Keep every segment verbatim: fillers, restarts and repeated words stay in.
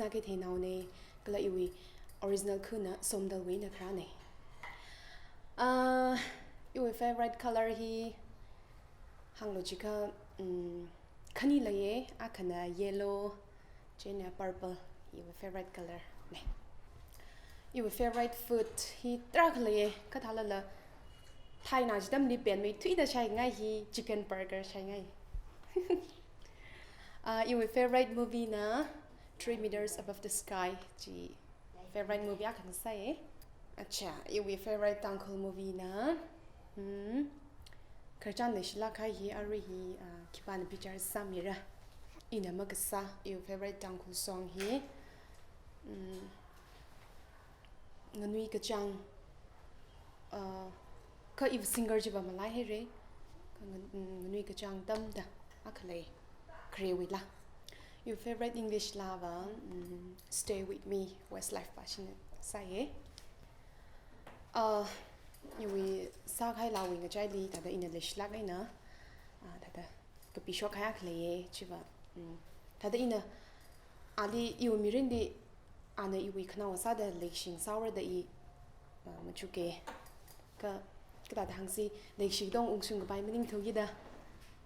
Keithenao nei, kala iwui original khana Somdalwui eina kharānei. Ah, iwui favorite color hi hānglu jiakha, mm, khani leiye, akhana yellow, chieina purple, iwui favorite color nei. Iwui favorite food hi tarākha leiye, kathālala thaina chi atamli penmeithuida shaingai hi chicken burger shaingai. Ah, iwui favorite movie na Three Meters Above the Sky chi favorite movie akha ngasāye. Acha, iwui favorite Tangkhul movie na, hmm, khararchan leishilāk kahai hi arui hi, ah, khipāna bichar sāmira. Ina makasā, iwui favorite Tangkhul song hi, hmm, Nganui Kachāng, ah, kha iwui singer chiva malaihaire. Kha ngan-, mm, Nganui Kachāng tamda akha lei, kharewui laa. Iwui favorite English laava, mm, Stay With Me, Westlife pa shina sāye. Ah, iwui sākahai laawui ngachaili thāda ina leishilāk eina, ah, thāda kapishok kahai akha leiye, chiva, mm, thāda ina ali iwui mirinli ana iwui khanaowa sāda leishingasakra da i, ah, machuke. Kha, kathāda hāngsi, leishi katonga ungshungkapai maningthu kida.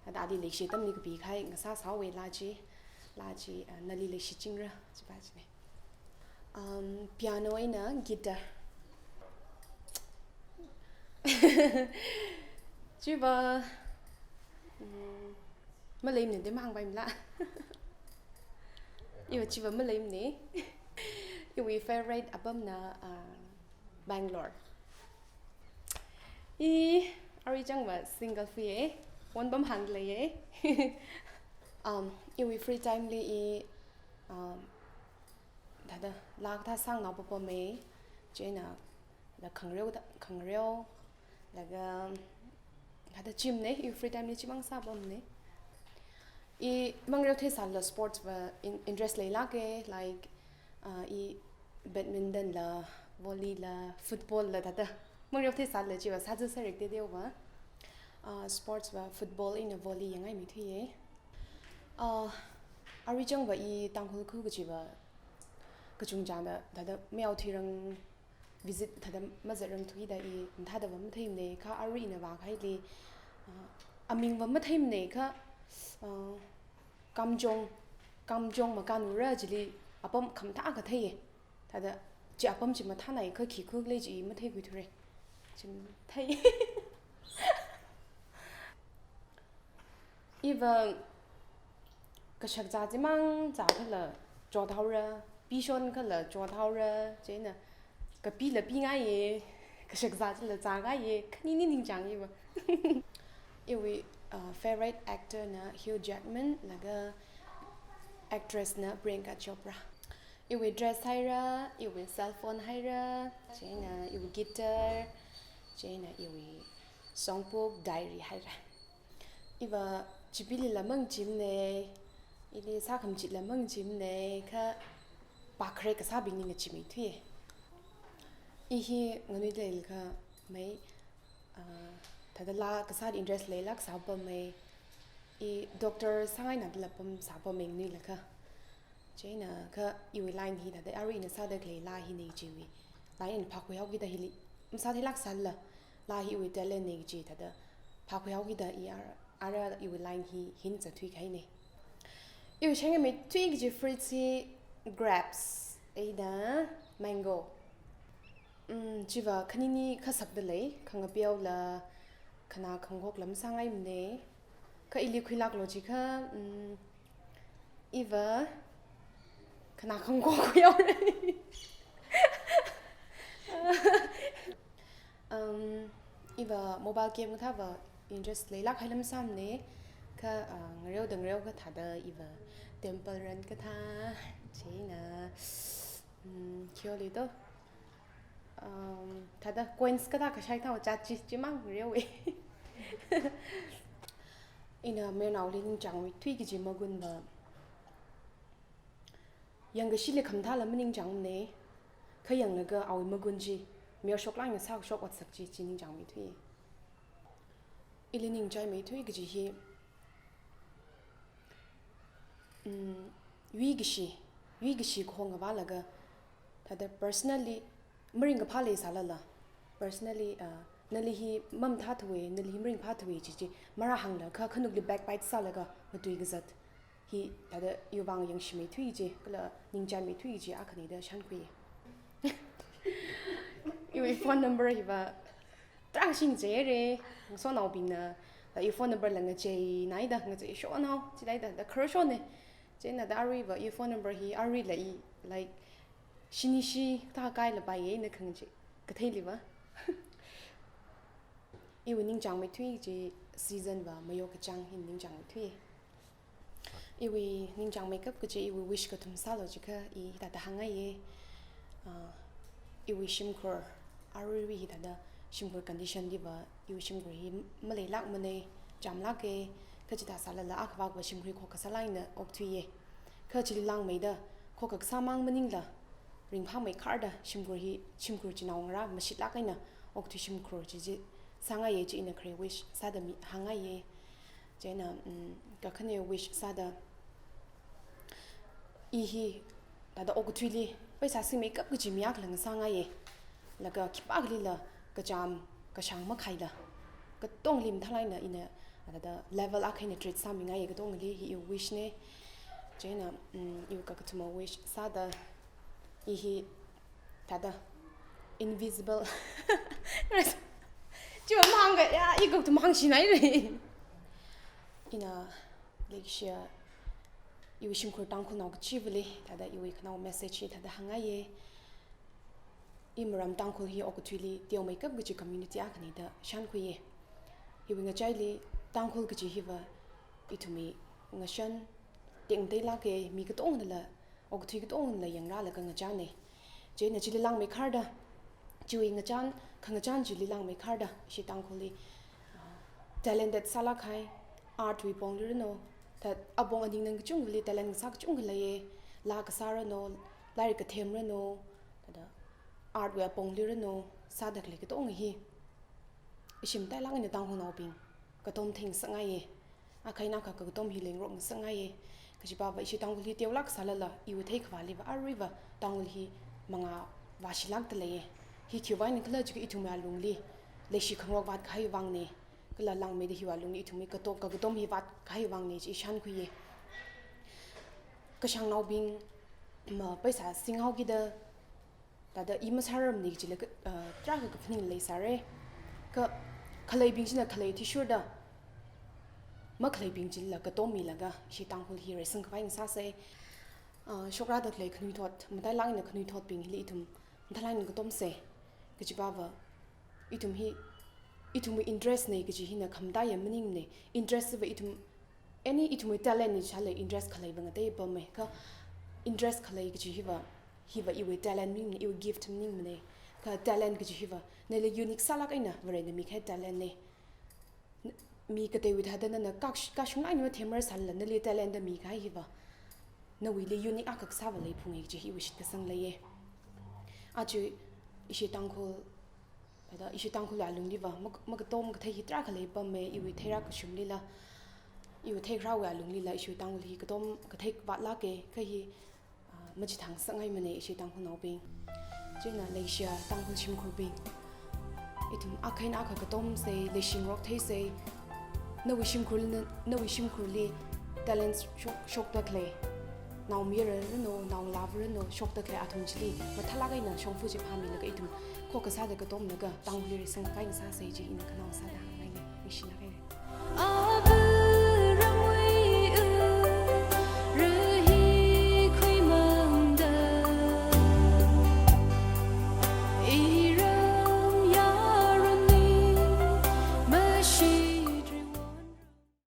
Thāda ali leishi atamli kapi kahai ngasāsāhaowe laa chi, laa chi, ah, nali leishichingra, chiva chine. Um, piano eina guitar. Chiva, mm, maleimana da mahāngpaimala. Iva chiva maleimana. Iwui favorite apamna, ah, Bangalore. I, arui changva single fuye, wonpam hāngda leiye. Um, iwui free time li i, um, thāda laa kathā sāngnao papamei, chieina la khangareo da, khangareo, laga thāda gym nei, iwui free time li gym ang sāpamnei. I mangareo theisālala sports va in-, interest leilāke, like, ah, i badminton la, volley la, football la thāda. Mangareo theisālala chiva sāzā sārik teteova. Ah, sports va football eina volley yangngai mithuiye. Ah, arui changva i Tangkhul khu kajiva kachungchangda thāda mayao thuirang visit thāda mazatrangthuida i mathāda va matheimanei, kha arui ina vākahaili, ah, aming va matheimanei kha, ah, Kamjong, Kamjong Makanura chili apam khamathā akha theiye. Thāda chi apam chi mathānai kha khi khu lei chi matheikhuithure. Chi thei. Iva kashakzā chimang zākhala chothaora, pishon khala chothaora, chieina kapila pingaiye, kashakzā chila zāngaiye, khanini ningchāng iva. Iwui, uh, favorite actor na Hugh Jackman, laga actress na Priyanka Chopra. Iwui dress haira, iwui cell phone haira, chieina iwui guitar, chieina iwui songbook, diary haira. Iva chipilila mangachimnei, ili sākhamachitla mangachimnei, kha pakre kasābingli ngachimeithuiye. I hi nganuida leilakha mei, ah, thāda laa kasāli interest leilāk sāpamei, i doctor sāngaina dala pam sāpamei nganuilakha. Chieina kha iwui line hi thāda arui ina sāda khalei laa hinei chiwui line eina phākhuihaokida hili masātheilāk sālala, laa hi iwui talent nei kaji thāda phākhuihaokida i ar-, ara iwui line hi hin zatthui kahainei. Iwui shengmeithui kaji fruits hi grapes eina mango. Mm, chiva khanini kha sakda lei, khangapeola, khanā khangkhokla masāngaimanei. Kha ili khuilāklo jiakha, mm, iva khanā khangkhok khuihaorei. Um, iva mobile game kathāva interest leilāk haila masāmanei. Kha, ah, ngareoda ngareo kathāda iva temple run kathā, chieina, mm, khioli to. Um, thāda coins kathā kashai thao chat chi, chimang ngareowe. Ina mayarnaoli ningchāngmeithui kaji magunva, yangkashili khamathāla maningchāngmanei, kha yanglaga awui magun chi mayar shoklāk eina sākashok otsak chi, chi ningchāngmeithui. Ili ningchaimeithui kaji hi, mm, yuikashi, yuikashi khong avālaga, thāda personally maringkaphā leisālala, personally, uh, nali hi mamathāthuwe, nali hi maringphāthuwe chi chi marāhānglaga khanukli backbite sālaga matui kazat hi thāda iwui vang yangshimei thui chi, kala ningchānmei thui chi akhane da shānkhui. Iwui phone number hiva tarākha shing chire, ngasotnaobingna, da iwui phone number la ngacheinaida, ngacheishonao, chilaida, da khararshone. Chieina da aruiva iwui phone number hi aruila i, like, shini shi thākaila paiye na khangachei katheiliva. Iwui ningchāngmei thui chi season va mayo kachāng hi ningchāngmei thui. Iwui ningchāngmeikap kaji iwui wish kathum sālu jiakha i hithāda hāngngaiye. Ah, iwui shimkhur, aruirui hithāda shimkhur condition liva, iwui shimkhur hi maleilākmane, chāmlāke, kha chithā sālala akhavakva shimkhur hi khokkha sālāk eina okthuiye. Kha chili langmeida, khokkha kasāmang maningla, ringphāmeikharda, shimkhur hi, shimkhur chinaongarā mashitlāk eina okthui shimkhur chi chi sāngaiye chi ina khare wish sāda mi hāngngaiye. Chieina, mm, kakhane wish sāda, i hi thāda okathuili paisa singmeikap kaji mi akhala ngasāngaiye. Laga khipākhalila kachām kashāng makhaila, katongli mathālāk eina ina thāda level akha eina treat sāmingaiye, katongli hi iwui wish ne. Chieina, mm, iwui kakathuma wish sāda, i hi thāda invisible. Chiva mahāngkha, ya, i kakathuma hāngshinaire. Ina leikashiya iwui shimkhur Tangkhulnao kachivali thāda iwui khanao message hi thāda hāngngaiye. I maram Tangkhul hi okathuili teomeikap kaji community akhane da shānkhuiye. Iwui ngachaili Tangkhul kaji hiva ithumwui ngashan tekmateilāke, mi katongnala, okathui katongnala yangrālaga ngachāne. Chieina chili langmeikharda, chiwui ngachān, khangachān chili langmeikharda, ishi Tangkhulli, ah, talented sālākhai, art wui pongli ranu, thāda apong aning nang kachungkhali talent kasā kachungkha leiye, laa kasā ranu, lairik kathem ranu, thāda art wui apongli ranu, sāda khalei katonga hi ishi matailāk eina Tangkhulnaobing katom theingasakngaiye. Akha eina akha kakatom hi leingarokngasakngaiye. Kajipava ishi Tangkhul hi teolāk sālala, iwui theikhavāliva aruiva Tangkhul hi mangā vāshilākda leiye. Hi khiwui vang eina khala jiakha ithumwui alungli leishi khangarok vātkahai vangna. Kala langmeida hiwui alungli ithumwui kato-, kakatom hi vātkahai vangna chi shānkhuiye. Kashāngnaobing ma paisa singhaokida, thāda i masārarmane kajila ka, ah, tarākha kaphaning leisāre. Kha khaleibing china khalei athishurda, makhaleibing chila katom milaga, ishi Tangkhul hi reisangkhavai ngasāsei. Ah, shokrāda khalei khanuithot, matailāk eina khanuithotbing hili ithum mathālāk eina katomsei. Kajipava, ithum hi, ithumwui interest ne kaji hina khamataiya maningmane. Interest va ithum, any ithumwui talent ni chālei, interest khaleiva ngatei pamme. Kha interest khalei kaji hiva, hiva iwui talent maningmane, iwui gift maningmane. Kha talent kaji hiva nali unique sālāk eina Varena mikahai talent ne. N-, mi kateiwui thāda nana kaksh-, kashunglāk eina mathemrar sālala, nali talent da mikahai hiva nawuili unique akha kasāva leiphunge kaji hi iwui shitkasang leiye. Aja ishi Tangkhul, thāda ishi Tangkhul alungliva mak-, makatom kathei hi tarākha leipamme, iwui theirā kashumlila, iwui theikharāwui alunglila, ishi Tangkhul hi katom kathei vātlāke, kha hi, ah, machithāngasakngaimane ishi Tangkhulnaobing. Chieina leishiya Tangkhul shimkhurbing, ithum akha eina akha katomsei, leishingarok theisei. Nawui shimkhurli, nawui shimkhurli talent shok, shokda khalei, naomayara ranu, naongalāva ranu, shokda khalei athum chili mathālāk eina shongfa chi phāmilaga ithum khokkha sāda katomlaga Tangkhulli reisangkhavai ngasāsei chi ina khanao sāda hāngngaine. Ningshilāke.